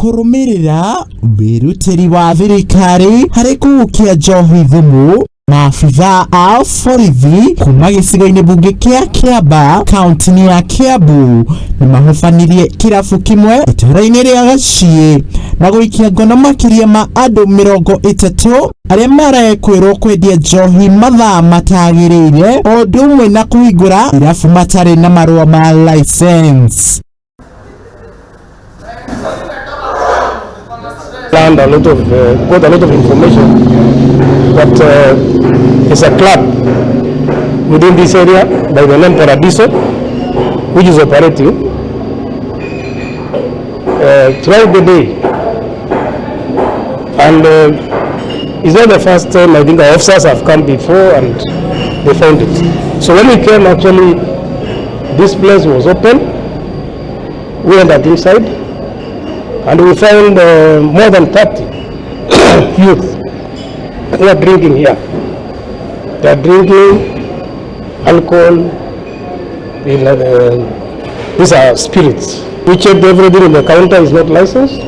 Kũrũmĩrĩra wĩrutĩri wa thirikari harĩ kũhukia njohi thumu, maabithaa a borithi kuma gĩcigo-inĩ mbunge kĩa Kĩamba kaunti-inĩ ya Kiambu nĩ mahobanirie kĩrabu kĩmwe itũũra-inĩ rĩa Gaciĩ na gũikia ngono makĩria ma andũ 30 arĩa marekwĩrwo kwendia njohi mathaa matagĩrĩire o ũndũ ũmwe na kũhingũra irabu matarĩ na marũa ma license. Learned a lot of, got a lot of information that there's a club within this area by the name Paradiso, which is operating throughout the day. And it's not the first time. I think our officers have come before and they found it. So when we came, actually, this place was open. We entered inside and we found more than 30 youth who are drinking here. They are drinking alcohol, these are spirits. We checked everything in the counter is not licensed,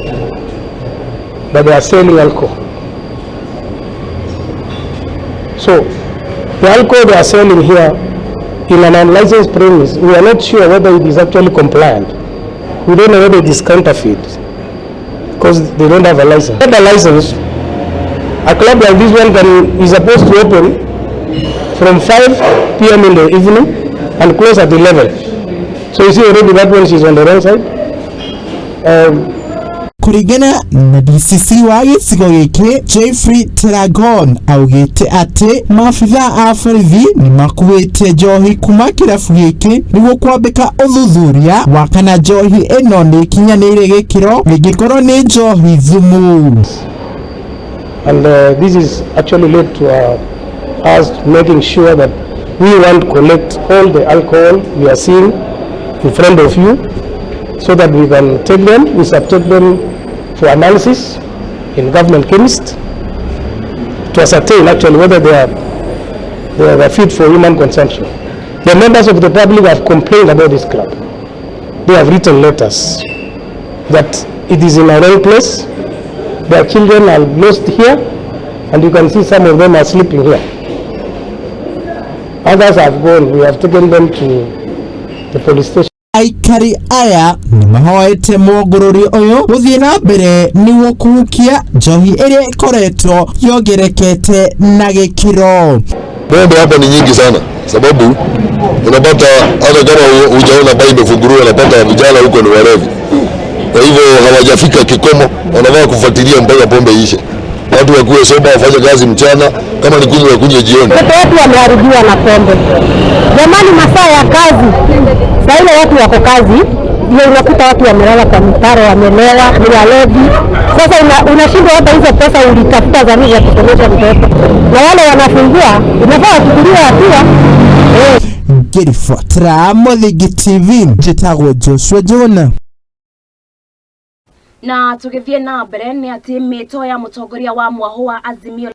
but they are selling alcohol. So the alcohol they are selling here in an unlicensed premise, we are not sure whether it is actually compliant. We don't know whether it is counterfeit because they don't have a license. Not a license, a club like this one is supposed to open from 5 p.m. in the evening and close at 11. So you see already that one is on the wrong side. Kũringana na DCC wa gĩcigo gĩkĩ Jeffrey Teragon augĩte atĩ maabithaa a borithi nĩ makuĩte njohi kuma kĩrabu gĩkĩ nĩguo kwambĩka ũthuthuria wa kana njohi ĩno nĩ ĩkinyanĩire gĩkĩro ĩngĩkorwo nĩ njohi thumu. And this is actually led to us making sure that we want to collect all the alcohol we are seeing in front of you so that we can take them, we subject them for analysis in government chemist to ascertain actually whether they are fit for human consumption. The members of the public have complained about this club. They have written letters that it is in a wrong place. Their children are lost here, and you can see some of them are sleeping here. Others have gone. We have taken them to the police station. Aikari aya nĩ mahoete mwongorori ũyũ gũthiĩ na mbere nĩguo kũhukia njohi ĩrĩa ĩkoretwo yongerekete na gĩkĩro. Pombe hapa ni nyingi sana, sababu unapata hata kama hujaona baa imefunguliwa, unapata vijana huko ni walevi. Kwa hivyo hawajafika kikomo, wanafaa kufuatilia mpaka pombe ishe, watu wakuwe sober, wafanye kazi mchana, kama ni kunywa wakunywe jioni. Watoto wetu wameharibiwa na pombe. Jamani, masaa ya kazi saa ile watu wako kazi, ndio unakuta watu wamelala kwa mitaro, wamelewa, ni walevi. Sasa unashindwa hata hizo pesa ulitafuta za nini za kusomesha mtoto, na wale wanafungua inafaa wachukuliwe hatua. Ngĩribotera Mũthingi TV, njĩtagwo Joshua Jona. Na tũgĩthiĩ na mbere nĩ atĩ mĩto ya mũtongoria wa mwaho wa Azimio